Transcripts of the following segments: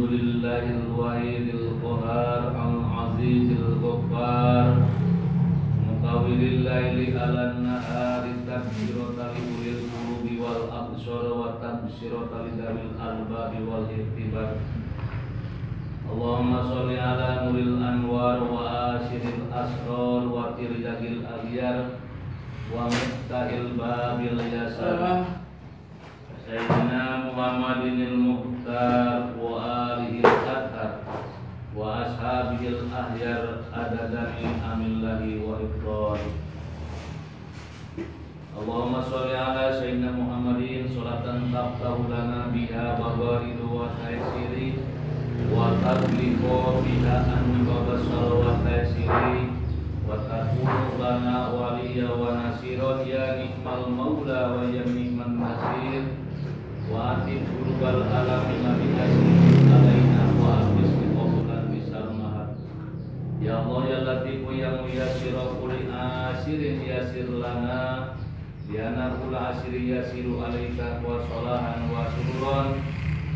Alhamdulillahil wahidil qahar al-azizil ghaffar mukawwiril laili 'alan nahari tabshiratan lil qulubi wal absar wa tabshiratan lidawil albabi wal i'tibar. Allahumma sholli ala nuril anwar wa ashiril asrar wa tiryagil aghyar wa miftahil babil yasar Sayyidina Muhammadinil Mukhtar wa alihi al-athar wa ashabihil ahyar adada min amillahi wa iftar. Allahumma sholli ala Sayyidina Muhammadin sholatan taftahu lana biha bagharidu wa taysiri wa tagliqu biha anbaba shalawat taysiri wa takunu lana waliya wa nasiran ya ni'mal maula wa ya ni'man nasir wa atib qulubal alamin bi asri alaina wa asbis bi qabulan bisalmahat. Ya Allah ya latif ya muyassir kulli asirin yasir lana liana kula asiri yasiru alaika wa sholahan wa sururan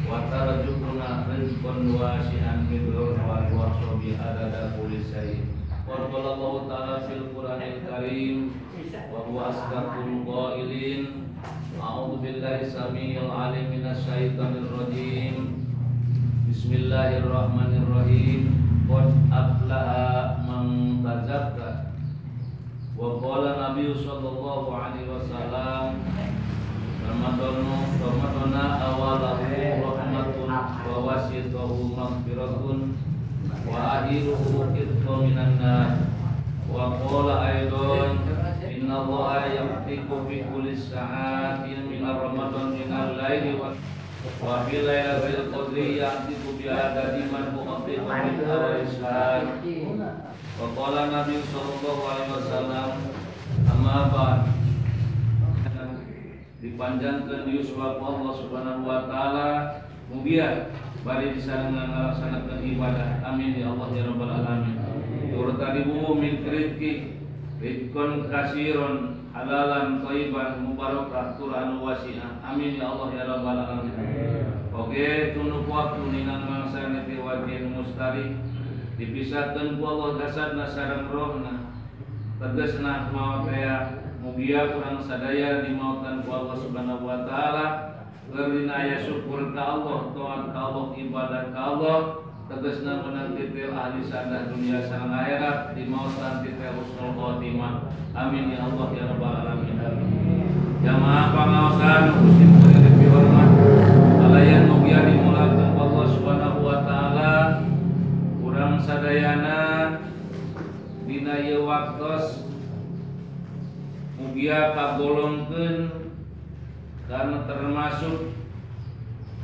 wa tarjuquna rizqan wasi'an midrun wa wasobi adada kulli syai. Wa qala Allah ta'ala fil Qur'anil Karim wa huwa asdaqul qailin. A'udzu billahi samiil alim minasyaitonir rajim. Bismillahirrahmanirrahim. Qad aflaha man tazakka. Wa qala Nabi sallallahu alaihi wasallam Ramadana awalahu rahmatun wa wasitahu maghfiratun wa akhiruhu itqun minan nar. Wa qala aidan innallaha yaqtiqu fi kulli sa'atin min ramadan minal laili wa fil lailatil qadri yaqtiqu bi adadi man huwa min awwal. Wa qala Nabi sallallahu alaihi wasallam amma ba'd. Dipanjangkeun yuswa Allah Subhanahu wa taala mugia bari disarengan ngalaksanakeun ibadah. Amin ya Allah ya rabbal alamin. Turtadibu min rizqi rizqan kasiron halalan thayyiban mubarakah turan wasi'ah. Amin ya Allah ya rabbal alamin. Oke tunu waktu ninang mangsa niti wajin mustari dipisahkeun ku Allah jasadna sareng rohna tegasna maot aya mugia kurang sadaya dimautan ku Allah Subhanahu wa taala. Keur dina aya syukur ka Allah, taat ka Allah, ibadah ka Allah, tegasna menang titel ahli sadah dunia sareng akhirat dimautan titel husnul khotimah. Amin ya Allah ya rabbal alamin. Jamaah pangaosan Gusti mulia dihormat. Alayan mugia dimulakeun Allah Subhanahu wa taala urang sadayana dina ieu waktos mugia kagolongkeun karena termasuk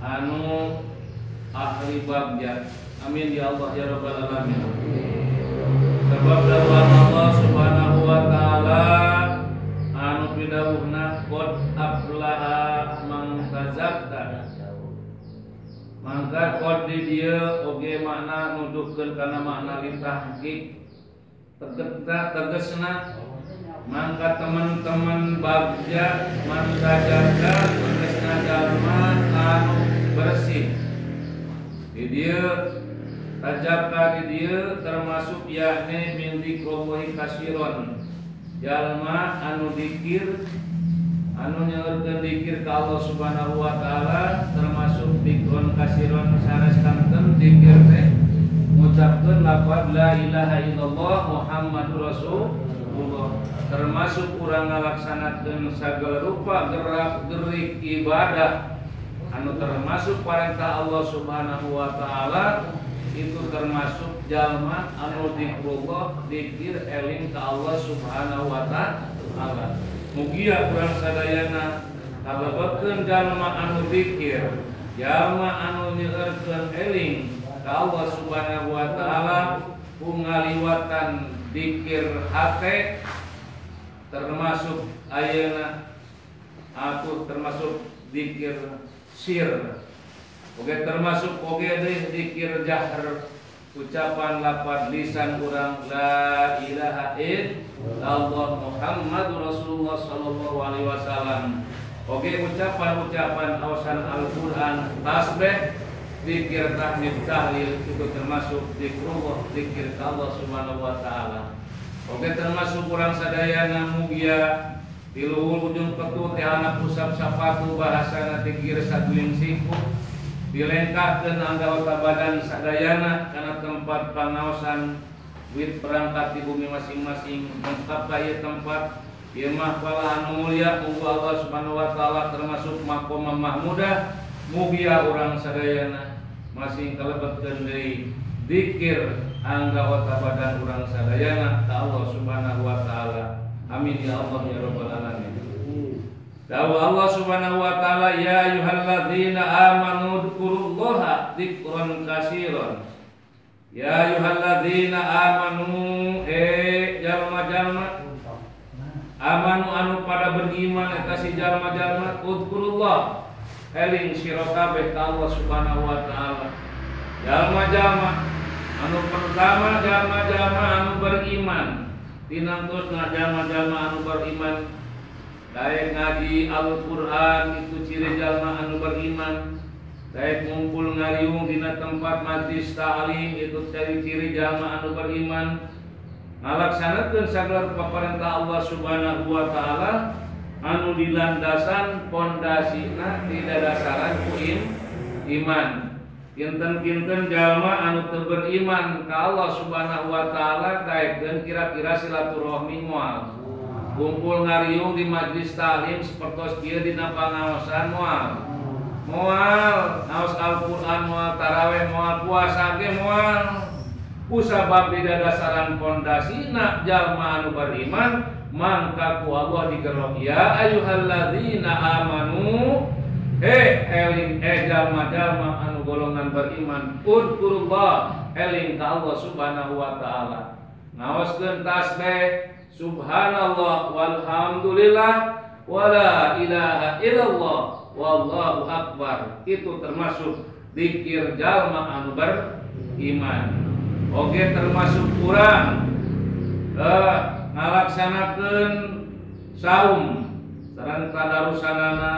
anu ahli bagja. Amin ya Allah ya rabbal alamin. Sebab dawuh Allah Subhanahu wa taala anu pidawuhna qad aflaha man tazakka. Mangka qad di dieu oge makna nuduhkeun kana makna litahqiq tegesna mangka teman-teman bagja mangka tegesna jalma anu bersih. Di dieu tajabka di dieu termasuk yakni min dzikrillahi kasiron. Jalma anu dikir anu nyeurkeun dikir ka Allah Subhanahu wa taala termasuk dikron kasiron sanes kanten dikir teh ngucapkeun lafaz la ilaha illallah Muhammadur Rasulullah. Termasuk urang ngalaksanakeun sagala rupa gerak gerik ibadah anu termasuk perintah Allah Subhanahu wa taala itu termasuk jalma anu zikrullah dikir eling ka Allah Subhanahu wa taala. Mugia urang sadayana kalebetkeun jalma anu zikir, jalma anu nyeurkeun eling ka Allah Subhanahu wa taala ku ngaliwatan dikir hate termasuk ayeuna aku termasuk dikir sir. Oke termasuk oge deui dikir jahr ucapan lafaz lisan urang la ilaha illallah Muhammadur Rasulullah sallallahu alaihi wasallam. Oge ucapan-ucapan awasan Al-Qur'an tasbih Zikir tahmid tahlil itu termasuk zikrullah, zikir ka Allah Subhanahu wa taala. Oke termasuk urang sadayana mugia di luhur ujung ketu teh anak usap sapatu bahasana tigir saguing siku dilengkahkeun anggota badan sadayana kana tempat pangaosan wit perangkat di bumi masing-masing lengkap ka ieu tempat ieu mah pala anu mulia mugi Allah Subhanahu wa taala termasuk maqam mahmudah mugia urang sadayana masing kalebetkeun deui zikir anggota badan urang sadayana ka Allah Subhanahu wa taala. Amin ya Allah ya rabbal alamin. Dawu Allah Subhanahu wa taala ya ayyuhalladzina amanu dzkurullaha dzikran katsiran. Ya ayyuhalladzina amanu jalma-jalma amanu anu pada beriman eta si jalma-jalma udzkurullah eling sira kabeh ka Allah Subhanahu wa taala. Jalma-jalma anu pertama jalma-jalma anu beriman tinangtosna jalma-jalma anu beriman daek ngaji Al-Qur'an itu ciri jalma anu beriman, daek ngumpul ngariung dina tempat majlis ta'lim itu ciri-ciri jalma anu beriman, ngalaksanakeun sagala paparentah Allah Subhanahu wa taala anu dilandasan pondasina didadasaran ku iman. Kinten-kinten jalma anu teu beriman ka Allah Subhanahu wa taala daekeun kira-kira silaturahmi moal. Kumpul ngariung di majlis ta'lim sapertos kieu dina pangaosan moal. Moal ngaos Al-Qur'an moal, tarawih moal, puasa ge moal. Kusabab didadasaran pondasina jalma anu beriman mangka ku Allah digerok ya ayyuhalladzina amanu eling jalma-jalma anu golongan beriman udkurullah eling ka Allah Subhanahu wa taala. Ngaoskeun tasbih subhanallah walhamdulillah wala ilaha illallah wallahu akbar itu termasuk zikir jalma anu beriman. Oke termasuk kurang ngalaksanakeun saum sareng tadarusanana,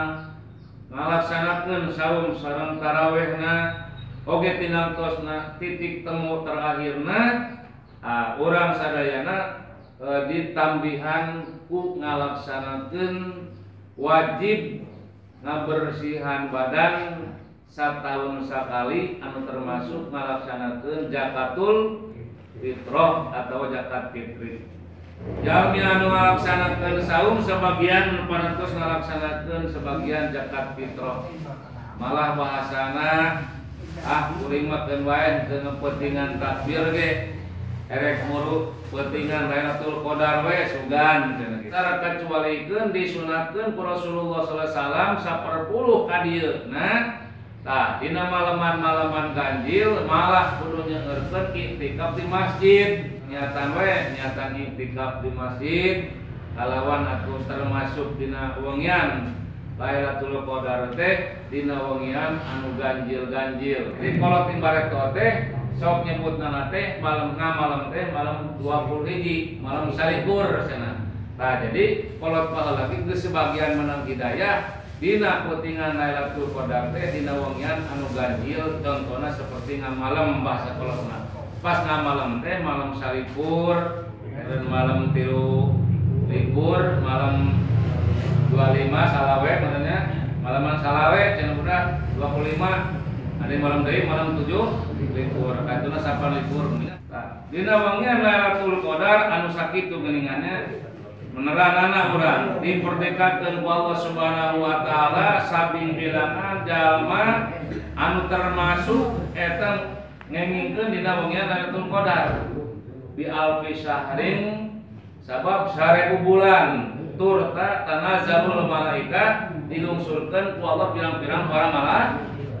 ngalaksanakeun saum sareng tarawehna, oge tinangtosna titik temu terakhirna urang sadayana ditambihan ku ngalaksanakeun wajib ngabersihan badan satahun sakali anu termasuk ngalaksanakeun zakatul fitrah atau zakat fitri. Jalmi anu ngalaksanakeun saum sebagian parantos ngalaksanakeun sebagian zakat fitrah. Malah bahasana kuring mah keun wae teu ngepentingan takbir ge erek muruk pentingan Lailatul Qadar we sugan cenah kitu. Tara kecualikeun disunatkeun ku Rasulullah sallallahu alaihi wasallam 1/10 ka dieu. Nah, tah dina malaman-malaman ganjil malah kudu nyeungeurkeun iktikaf di masjid. Niatan we, niatan iktikaf di masjid kalawan atuh termasuk dina wengian Lailatul Qadar teh dina wengian anu ganjil-ganjil. Di kolot bareto teh sok nyebutna teh malam malam teh malam 20 hiji, malam salikur cenah. Tah jadi kolot baheula lagi geus sebagian menang hidayah dina putingan Lailatul Qadar teh dina wengian anu ganjil contohna seperti ngamalem bahasa kolotna. Pas ngamalem teh malam salikur, dan malam tilu libur, malam 25 salawe maksudnya, malaman salawe cenah budak 25, ada malam deui malam 7 libur, katuna sapan libur. Tah, dina wengian Lailatul Qadar anu sakitu geuningannya meneranana urang diperdekakeun ku Allah Subhanahu wa taala sabing bilangan jalma anu termasuk eta ngengingkeun dina wengian Lailatul Qadar bi alfi syahrin sabab 1000 bulan turta tanazzalul malaikat dilungsurkeun ku Allah pirang-pirang para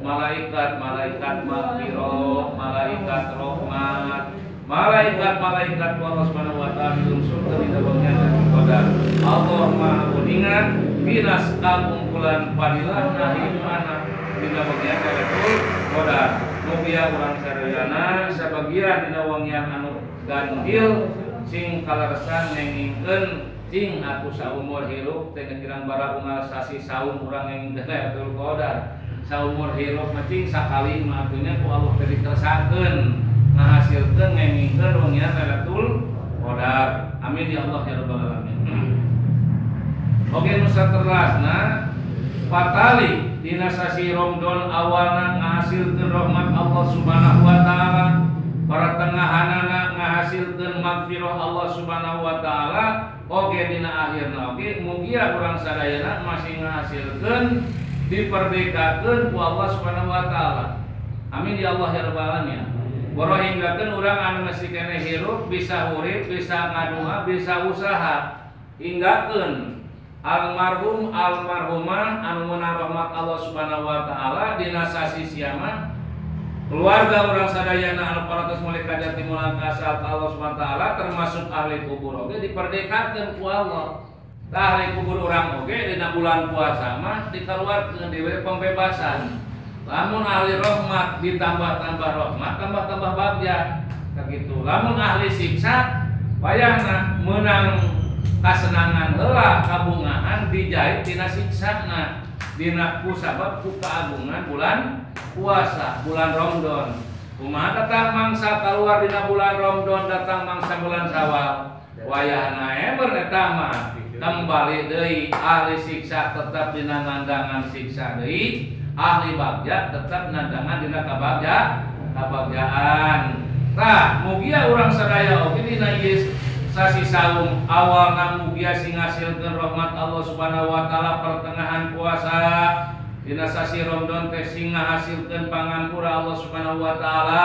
malaikat, malaikat maghfirah, malaikat rahmat, malaikat-malaikat ku Allah Subhanahu wa taala dilungsurkeun dina wengian Lailatul Qadar. Allah Maha Kuningan dina kakumpulan fadilahna hikmahna dina wengian Lailatul Qadar. Mugia urang sadayana sabagian dina wengian anu ganjil sing kaleresan ngengingkeun cing aku saumur hirup teh kirang bara unggal sasi saum urang ngengingkeun Lailatul Qadar. Saumur hirup mah cing sakali mah atunya ku Allah teh dikersakkeun ngahasilkeun ngengingkeun wengian Lailatul Qadar. Amin ya Allah ya rabbal alamin. Oke nu saterasna patali dina sasi Ramadan awalna ngahasilkeun rahmat Allah Subhanahu wa taala, pertengahanana ngahasilkeun magfirah Allah Subhanahu wa taala, oge dina akhirna oge mugia urang sadayana masih ngahasilkeun diperdekakeun ku Allah Subhanahu wa taala. Amin ya Allah ya rabbal alamin. Boro hinggakeun urang anu masih keneh hirup bisa urip, bisa ngadua, bisa usaha. Hinggakeun almarhum almarhumah anu meunang rahmat Allah Subhanahu wa taala dina sasi siamah keluarga urang sadayana anu parantos mulih ka jati mulang ka asal Allah Subhanahu wa taala termasuk ahli kubur oge diperdekakeun ku Allah. Tah ahli kubur urang oge dina bulan puasa mah dikaluarkeun diberi pembebasan. Lamun ahli rahmat ditambah-tambah rahmat, tambah-tambah bagja. Sakitu. Lamun ahli siksa wayahna meunang kasenangan heula kabungahan dijahit tina siksana dina ku sabab ku keagungan bulan puasa, bulan Ramadan. Kumaha datang mangsa keluar dina bulan Ramadan, datang mangsa bulan Syawal. Wayahna emer eta mah kembali deui ahli siksa tetap dina nandangan siksa deui, ahli bagja tetap nandangan dina kabagjaan. Tah, mugia urang sadaya oge dina ieu sasi saum awalna mugia sing ngasilkeun rahmat Allah Subhanahu wa taala pertengahan puasa dina sasi Ramadan teh sing ngahasilkeun pangampura Allah Subhanahu wa taala,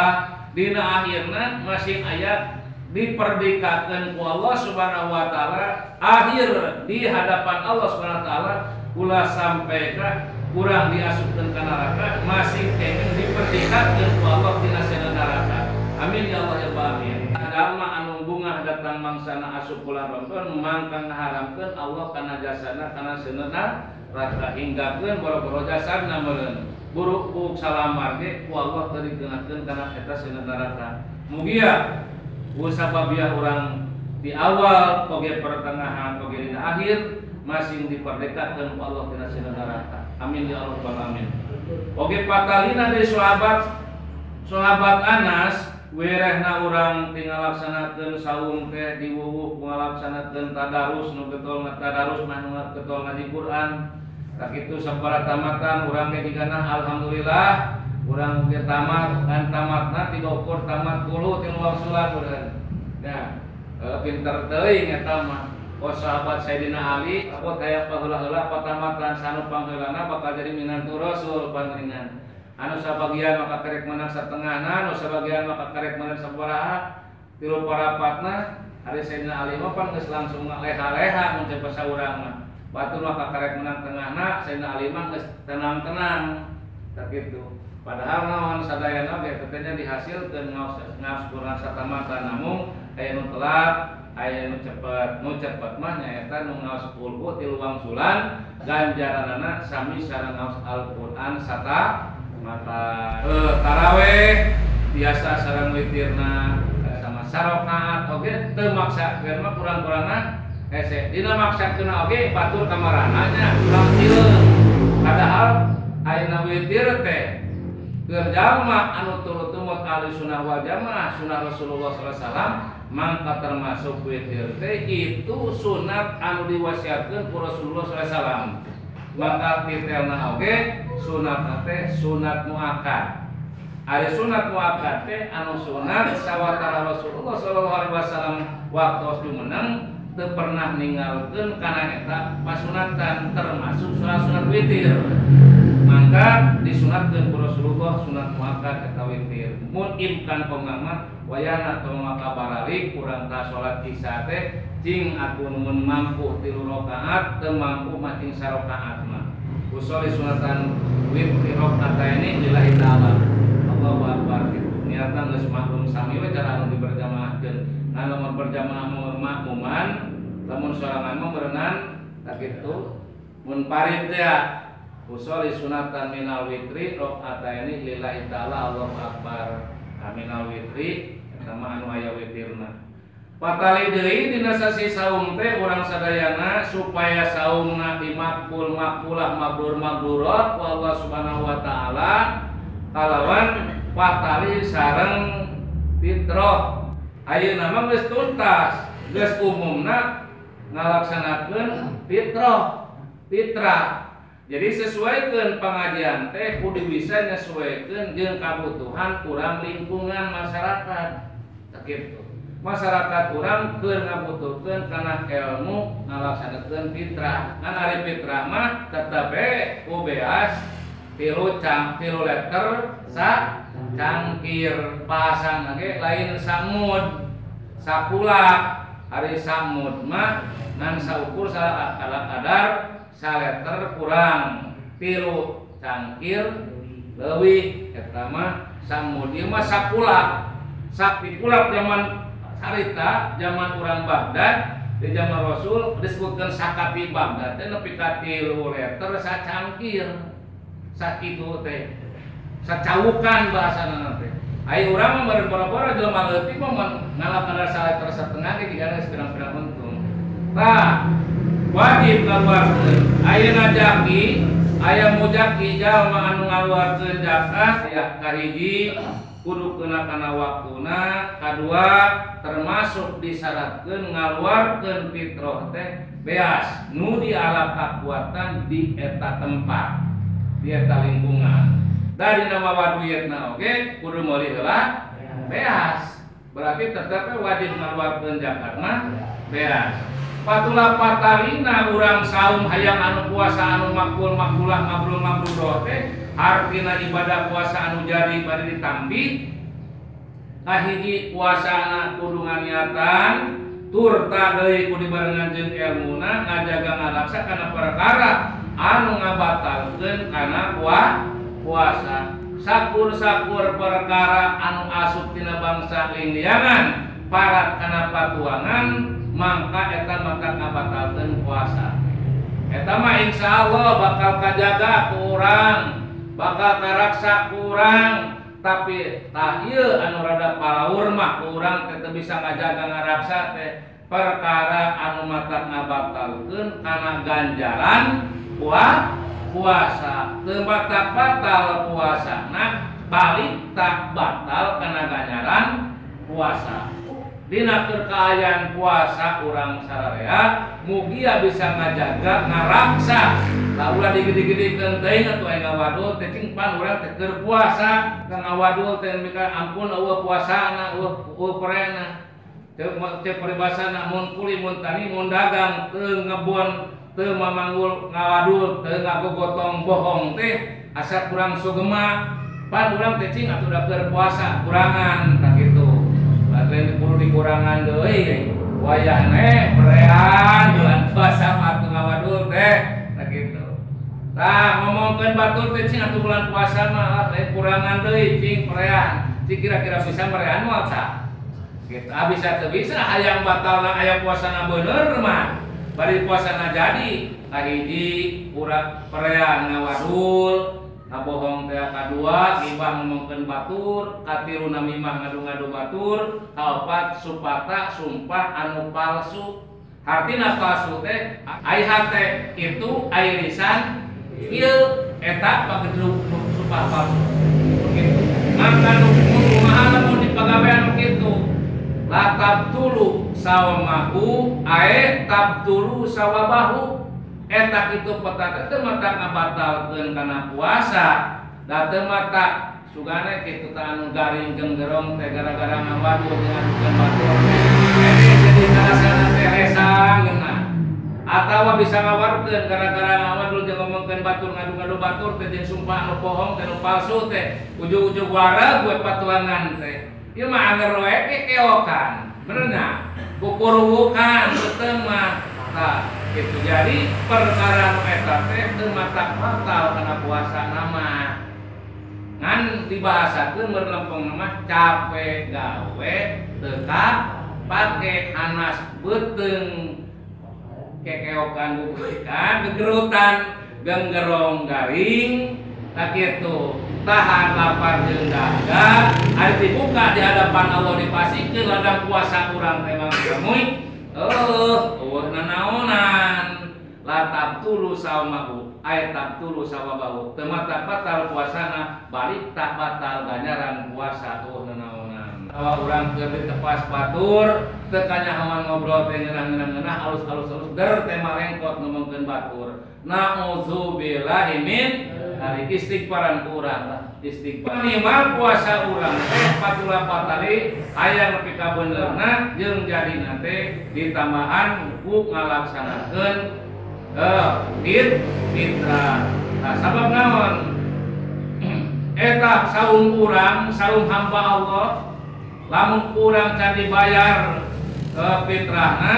dina akhirna masih aya diperdekakeun ku Allah Subhanahu wa taala akhir di hadapan Allah Subhanahu wa taala ulah sampai ka kurang diasupkeun ka neraka masih keneh diperdekakeun ku Allah dina sana neraka. Amin ya Allah ya rabbal alamin. Agama anu bungah datang mangsana asup bulan Ramadan mangka ngaharamkeun Allah kana jasana kana seuneuhna neraka hinggakeun boro-boro jasana meureun buruk buk salamar ge ku Allah teu dikenakeun kana eta seuneuh neraka. Mugia usababiah urang di awal oge pertengahan oge dina akhir masing diperdekakeun ku Allah tina seuneuh neraka. Amin ya rabbal alamin. Oge patalina deui sahabat Anas werehna urang tinggal laksanakeun saum teh diwuwuh ngalaksanakeun tadarus nu getol tadarus mah nu getol ngaji Quran. Sakitu sabaraha tamatan urang ge digana alhamdulillah urang ge tamat dan tamatna tiga ukur tamat kulu tilu wangsulan urang. Nah, pinter teuing eta mah. Oh sahabat Sayyidina Ali, aku hayang paheula-heula patamatan sanu pangheulana bakal jadi minantu Rasul panjenengan. Anu sabagian maka karek menang satengahna, anu sabagian maka karek menang sabaraha, tilu parapatna, ari Sayyidina Ali mah pan geus langsung leha-leha mun teh saurang mah. Batur maka karek menang tengahna, Sayyidina Ali mah geus tenang-tenang. Sakitu. Padahal naon sadayana ge teh nya dihasilkeun ngaos Quran satamatan namun aya nu telat, aya nu cepet. Nu cepet mah nyaeta nu ngaos kulhu tilu wangsulan ganjaranana sami sareng ngaos Al-Qur'an sata mata. Taraweh biasa sareng witirna sama sarokaat oge teu maksakeun mah kurang-kurangna hese. Dina maksakeun oge batur kamarana nya kurang ieu. Padahal ayeuna witir teh keur jalma anu turut tumut ahli sunnah wal jamaah sunnah Rasulullah sallallahu alaihi wasallam mangka termasuk witir teh itu sunat anu diwasiatkeun ku Rasulullah sallallahu alaihi wasallam. Maka titelna oge sunat teh sunat muakkad. Ari sunat muakkad teh anu sunat sawatara Rasulullah sallallahu alaihi wasallam waktos jumeneng teu pernah ninggalkeun kana eta pasunatan termasuk sunat-sunat witir. Maka disunatkeun ku Rasulullah sunat muakkad eta witir. Mun imkan pengama wayahna tong makabaralik kurang ta salat isya teh cing atuh mun mampu 3 rakaat teu mampu mah cing sarakaat mah. Usolli sunatan witri rakaataini lillahi ta'ala. Allahu akbar kitu. Niatna geus maklum sami we cara anu diberjamaahkeun. Nah lamun berjamaah makmuman lamun sorangan mah berenang sakitu. Mun parit teh usolli sunatan minal witri rakaataini lillahi ta'ala. Allahu akbar. Minal witri eta mah anu aya witirna. Patali deui dina sasi saum teh urang sadayana supaya saumna dimakbul makbulah mabrur mabrurat ku Allah Subhanahu wa taala. kalawan patali sareng fitrah. Ayeuna mah geus tuntas, geus umumna ngalaksanakeun fitrah, fitrah. Jadi sesuaikeun pengajian teh kudu bisa nyesuaikeun jeung kabutuhan urang lingkungan masyarakat. Sakitu. Masyarakat urang keur ngabutuhkeun kana ilmu ngalaksanakeun fitrah. Ngan ari fitrah mah tetep we ku beas 3 cang 3 liter sa cangkir pasang ge lain samud sakulak. Ari samud mah ngan saukur kadar saleter kurang 3 cangkir leuwih eta mah samud. Ieu mah sakulak. Sakulak zaman harita zaman urang Baghdad di zaman Rasul disebutkan sakapi Baghdad teh nepi ka 3 liter sacangkir sakitu teh sacawukan bahasana teh. Ai urang mah meureun boro-boro jelema leutik mah mun ngalakeun saleter setengah ge jigana geus pirang-pirang untung. Tah wajib ngaluarkeun. Ayeuna jaki aya mujaki jalma anu ngaluarkeun zakat ya kahiji kudu kena kana waktuna, kadua termasuk disyaratkeun ngaluarkeun fitrah teh beas nu dialap kakuatan di eta tempat, di eta lingkungan. Dari nama waduitna oge kudu meuli heula beas. Berarti tetep wajib ngaluarkeun zakat mah beas. Patula patalina urang saum hayang anu puasa anu makbul makbulah mabrur mabrur teh artina ibadah puasa anu jadi bari ditambi. Kahiji puasana kudu nganiatan turta deui kudu dibarengan jeung elmuna ngajaga ngaraksa kana perkara anu ngabatalkeun kana puasa. Sakur-sakur perkara anu asup tina bangsa lindiangan parat kana patuangan mangka eta maka ngabatalkeun puasa. Eta mah insyaallah bakal kajaga ku urang, bakal karaksa ku urang, tapi tah ieu anu rada palaur mah ku urang teh teu bisa ngajaga ngaraksa teh perkara anu mata ngabatalkeun kana ganjaran puasa. Teu batal batal puasana balik tak batal kana ganjaran puasa. Dina keur kaayaan puasa urang sararea mugia bisa ngajaga ngaraksa. Lah ulah digede-gedekeun teuing atuh aya ngawadul teh cing pan urang teh keur puasa ka ngawadul teh mika ampun eueuh puasana eueuh perena. Teu paribasana mun kuli mun tani mun dagang teu ngebon teu mamanggul ngawadul teu ngagogotong bohong teh asa kurang sugema pan urang teh cing atuh da keur puasa kurangan tah kitu. Lain kudu dikurangan deui wayahna perean bulan puasa mah atuh ngawadul teh tah kitu. Tah ngomongkeun batur teh cing atuh bulan puasa mah lain kurangan deui cing perean. Cing kira-kira bisa merean moal tah. Kitu ah bisa teu bisa hayang batalna aya puasana bener mah. Bari puasana jadi kahiji urang perean ngawadul ngabohong teh kadua gibah ngomongkeun batur katilu namimah ngadu-ngadu batur kaopat supata sumpah anu palsu. Hartina palsu teh ai hate itu ai lisan ieu eta pagedruk sumpah palsu begitu. Maka nu kumaha lamun dipagawean nu kitu la tabtulu sawmahu ae tabtulu sawabahu. Eta kitu peta teh mata ngabatalkeun kana puasa da teu mata sugane kitu teh anu garing genggerong teh gara-gara ngawadul jeung ngadukeun batur teh jadi karasana teh resang geunah atawa bisa ngawarkeun gara-gara ngawadul jeung ngomongkeun batur ngadu-ngadu batur teh jeung sumpah anu bohong teh anu palsu teh ujug-ujug wareg we patuangan teh ieu mah anger we kekeokan bener nya kukuruwukan beuteung mah tah gitu. Jadi perkara nu eta teh teu matak batal kana puasa nama. Ngan dibahasakeun merlempeng mah capek gawe teu pake hanas beuteung kekeokan bubuikan gegerutan genggerong garing tah kitu tahan lapar jeung dahaga ari dibuka di hadapan Allah dipasikeun ladang puasa urang teh mah gemuy eueuh nanaonan la tabtulu saumahu saumahu ay tabtulu sawabahu teu matak batal puasana balik tak batal ganjaran puasa tuh nanaonan. Tawa urang keur ditepas batur teu kanyahoan ngobrol teh ngeunah-ngeunah alus-alus der teh marengkot ngomongkeun batur. Nauzubillahi min ari istighfaran ku urang istighfar. Minimal puasa urang teh 48 tali aya nepi ka benerna jeung jadina teh ditambahan ku ngalaksanakeun fitrah. Nah, sabab naon? Eta saum urang, saum hamba Allah, lamun urang can dibayar fitrahna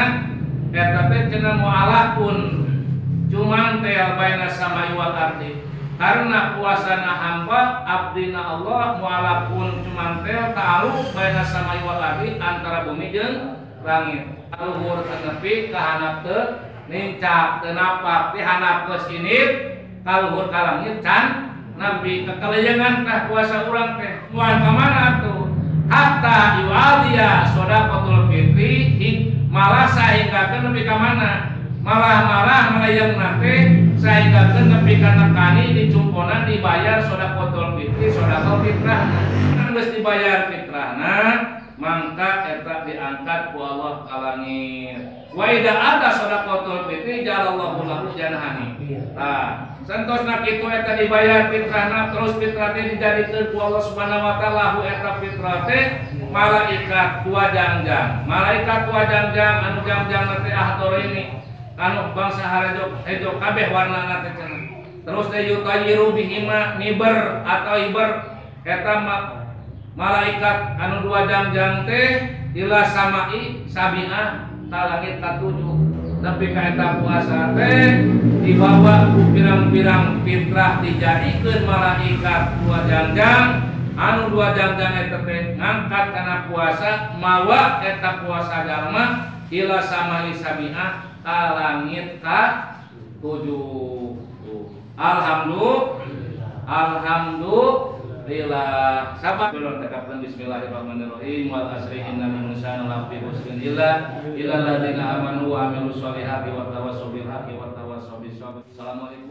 eta teh cenah mualafun cuman teh baina samai wal ardi. Karena puasana hamba abdina Allah mualafun cuman teh ta'aluk baina samai wal ardi antara bumi jeung langit. Luhur teu nepi ka handap teu nincak teu napak ti handap geus init ka luhur ka langit can nepi kekeleyengan tah puasa urang teh. Moal ka mana tuh? Hatta yu'adiya shadaqatul fitri malah sahinggakeun nepi ka mana? Malah-malah ngalayang teh sahinggakeun nepi ka nekani dicumponan dibayar shadaqatul fitri shadaqah fitrahna. Kan geus dibayar fitrahna mangka eta diangkat ku Allah ka langit. Wa idza ada shadaqatul fitri ja'alallahu lahu janahani. Tah, santosna kitu eta dibayar fitrahna terus fitrah teh dijadikeun ku Allah Subhanahu wa taala hu eta fitrah teh malaikat dua jangjang. Malaikat dua jangjang anu jangjang teh ahdor ini anu bangsa harejo hejo kabeh warnana teh cenah. Terus teh yutayiru bihima niber atau iber eta malaikat anu dua jangjang teh ila samai sabi'ah ka langit katujuh. Nepi ka eta puasa teh dibawa ku pirang-pirang fitrah dijadikeun malaikat dua jangjang anu dua jangjang eta teh ngangkat kana puasa mawa eta puasa jalma ila samai sabi'ah ka langit ka tujuh. Alhamdulillah. Alhamdulillah. Sahabat belum tekapkan bismillahirrahmanirrahim wal asri innal insana lafi khusrin illa illal ladzina amanu wa amilus solihati wa tawassaw bil haqqi wa tawassaw bis sabr. Assalamualaikum.